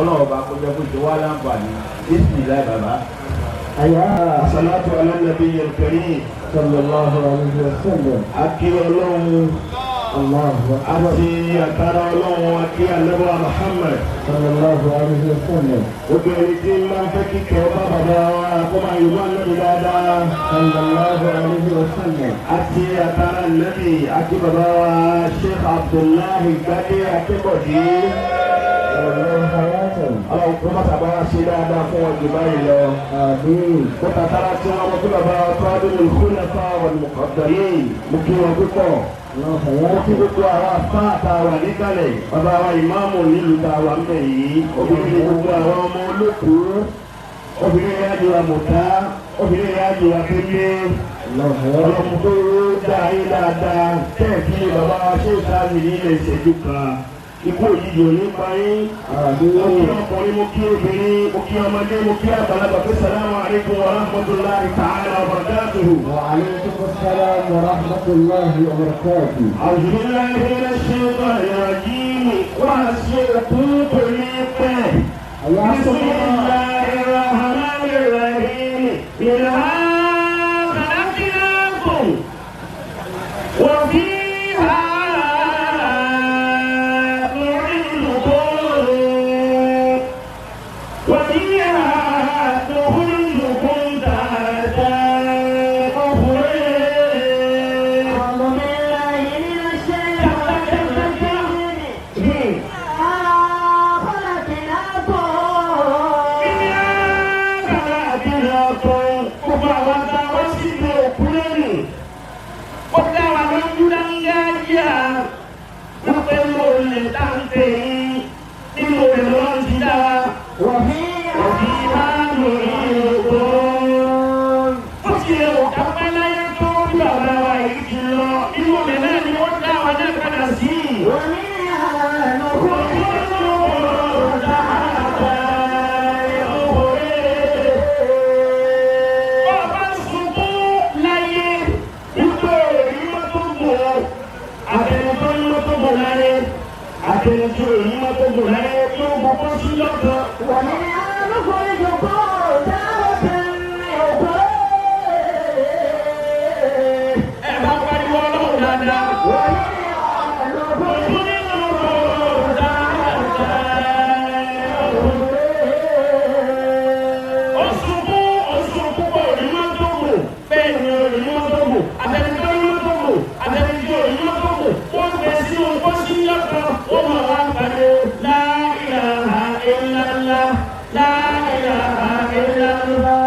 Kọ́lọ́wọ́ bá kọjá kó jẹ wá láǹfààní. Bismillah bàbá. Àyà Salatu ala nabiyil karim. Sallallahu alayhi wa sallam. Akí Ọlọ́run Allahu akbar. àti àtàrà Ọlọ́run akí Ànábì Muhammad. Sallallahu alayhi wa sallam. Gbogbo ẹni tí ń máa ń fẹ́ kíkẹ́ ọba bàbá wa kó máa yorùbá Ànábì dáadáa. Sallallahu alayhi wa sallam. Àti àtàrà Ànábì akí bàbá wa Sheikh Abdullahi Gbadé Akébọ̀dé. Wallahu hayatan. Ọlọ́run kó má sábà ṣe dáadáa fún wọn jù báyìí lọ. Àmín. Mo tàtàrà tí wọn mọ kí bàbá wa Fadilul Khulafa wal Muqaddamin mo kí wọn púpọ̀. Wallahu Mo kí hayatan. gbogbo àwọn afá àtàwà níkàlẹ̀ bàbá wa ìmáàmù nílùú tàwa ń bẹ̀ yìí obìnrin ní gbogbo àwọn ọmọ olókùú obìnrin ní àjò àmọ̀tá obìnrin ní àjò àpélé Wallahu hayatan. ọlọ́mọ tó dá ayé dáadáa tẹ́ẹ̀kì bàbá wa ṣé ìsáàmì nílẹ̀ ìṣẹ́jú kan ikú òjijì ò ní pa yín. Àmín. Mo kí ọkùnrin, mo kí obìnrin, mo kí ọmọdé, mo kí àgbàlagbà pé sàlámù alaykum wa rahmatulahi ta'ala wa barakatuhu. Wa alaykum assalam wa rahmatullahi wa barakatuh. أعوذ بالله من الشيطان الرجيم وأسرقوا كليته بسم الله الرحمن الرحيم منها خلقناكم وفيها نعيدكم وفيها نخرجكم تارة أخرى. أعوذ بالله من الشيطان الرجيم. خلقناكم. Gbogbo àwọn tá a wá síbi òkú lẹ́nu, ó dá wa lójú dáńgájíà wípé mo lè dáńtẹ̀ yín nínú rẹ̀ lọ́wọ́ ti dá wa. وفيها Òbí máa ń lò ní òkú. Ó ti lè wò ká pẹ́ láyé tó bí bàbá wa yìí ti lọ. Inú rẹ̀ náà ni ó dá wa náà padà sí. ومنها نخرجكم. Bàbá sunkún láyé wípé èyí mọ́tò gùn ọ́, àtẹni tó ní mọ́tò gùn láyé, àtẹni tó èyí mọ́tò gùn láyé tó gbogbo sí lọ́kàn. ومنها نخرجكم تارة أخرى. Ẹ bá pariwo Ọlọ́run dáadáa. ومنها نخرجكم. Ó sunkún, ó sunkún pọ̀ ní mọ́tò gùn, bẹ́ẹ̀ ni ò ní mọ́tò gùn, àtẹni tó ní mọ́tò gùn, àtẹni tó ní mọ́tò gùn, wọ́n gbé sí ohun kó sí lọ́kàn, wọ́n mọ̀ wá pariwo la ilaha illallah, la ilaha illallah.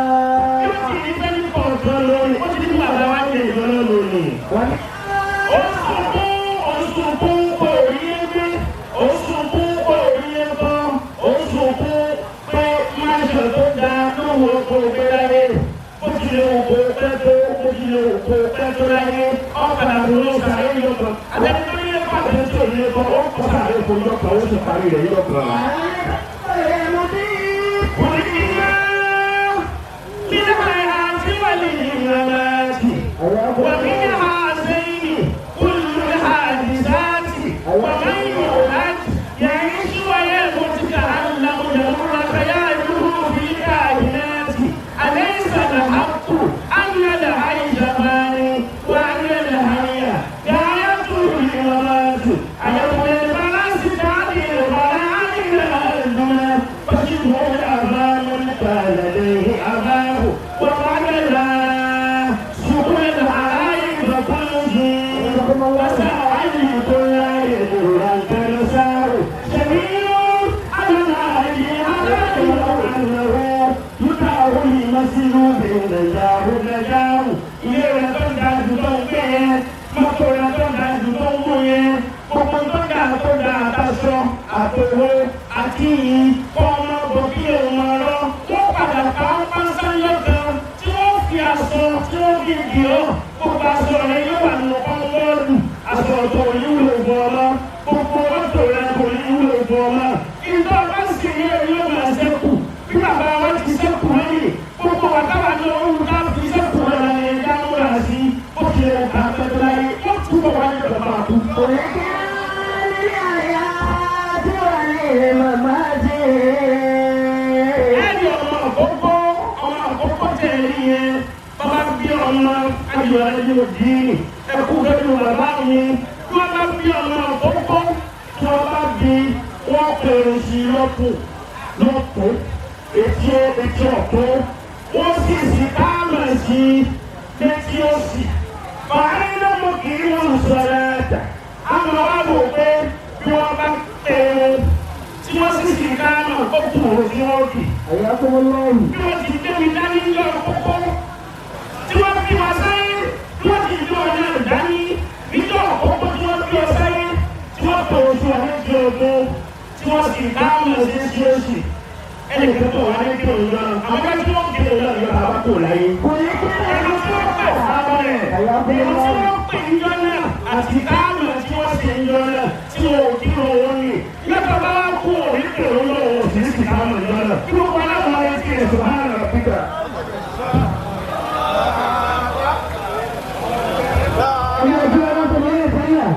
Yóò sì ní sẹ́ni kọ̀ọ̀kan lónìí, ó ti ní bàbá wa ní ìjọ náà lónìí. Ó sunkún, ó sunkún, kò rí ẹgbẹ́, ó sunkún, kò rí ẹbọ, ó sunkún pé máṣe tó da lóhùn oko gbé láyé. Bó ti lè wù kó pẹ́ tó, bó ti lè wù kó pẹ́ tó láyé, ọ̀kadà kò ló sàré yọkàn. Àtẹni tó ní ẹ̀kọ́ àtẹni tó ní ẹ̀kọ́, ó kọ́ sàré kò yọkàn, ó sì parí rẹ̀ yọkàn. ومن هذين كل الحادثات ومن يولد يعيش ويموت كأن لم يمر خياله في الكائنات. أليس الحق أن العيش فاني وأن الحي غايته الممات؟ أيوم الفرس تعدي القرآن فشبه الأمام لديه أباه وقال لا سبل العين فكنزي وسأعلم كل يدور تنساه سبيل على العين على أنه يدعو لمسلوب نجاه نجاه ilé rẹ̀ tó ń ga jù tó ń gbé yẹn, mọ́tò rẹ̀ tó ń ga jù tó ń mú yẹn, gbogbo tó ń ga tó ga àtàṣọ àtòwò àti yìí kọ́ ọmọ bọ̀ kí òun máa rọ́. Wọ́n padà pa á pásán lọ́gàn tí wọ́n fi aṣọ tí wọ́n fi dì ọ́. Gbogbo aṣọ rẹ̀ yóò wà nínú kọ́ńbọ́ọ̀lù. Aṣọ tó ní wúlò fún ọmọ. Gbogbo mọ́tò rẹ̀ kò ní wúlò fún ọmọ. Ìjọba bá sì ní yóò máa ṣẹ́kù. Bí bàbá wa ti ṣẹ́kù lẹ́yìn, gbogbo wa táwa ní òun ká fi ṣẹ́kù lọ́la ní ẹja múra sí. Ó ti rẹ̀ ká pẹ́ẹ́tẹ́ láyé, ó túbọ̀ wáyé bàbá kú. ولكن الحياة وللممات. Ọmọ ayọ̀ ayé òdì ẹkú gẹ́gẹ́ bàbá mi. Tí wọ́n bá bí ọmọ àkọ́kọ́, tí wọ́n bá bí wọ́n pèrè sí lọ́kùn lọ́kùn etí etí ọ̀tún. Wọ́n sì sì káàmà sí létí òsì. Bàárí ló mú kí wọ́n sọ̀rọ̀ ẹ̀dá. Àmọ́ wá wò pé bí wọ́n bá pèrè tí wọ́n sì sì káàmà ó kù òun ní wọ́n kì حياكم الله. Bí wọ́n ti gbé mi dání lọ kókó tí wọ́n fi wá sáyé, tí wọ́n ti gbé ọ̀nà dání níjọ́ àkọ́kọ́ tí wọ́n fi ọ sáyé, tí wọ́n pè oṣù àlejò ọdún, tí wọ́n sì dáhùn sí sí oṣù ẹnì kan tó wà ní kí òun lọ àwọn bá tí wọ́n kí òun lọ yọ bàbá kò láyé. Ẹni tí wọ́n pè sábà rẹ̀, ẹni tí wọ́n pè níjọ́ náà àti dáhùn tí wọ́n sì ń jọ náà tí wọ́n ò kí òun ní yàtọ̀ bá wà kú òun ní kí òun lọ òun sì ń sì dáhùn níjọ́ náà kí wọ́n wà láwọn ayé tí ẹ̀ subhana rabbika. Ọmọ ìjọba tó lóye sẹ́yìn.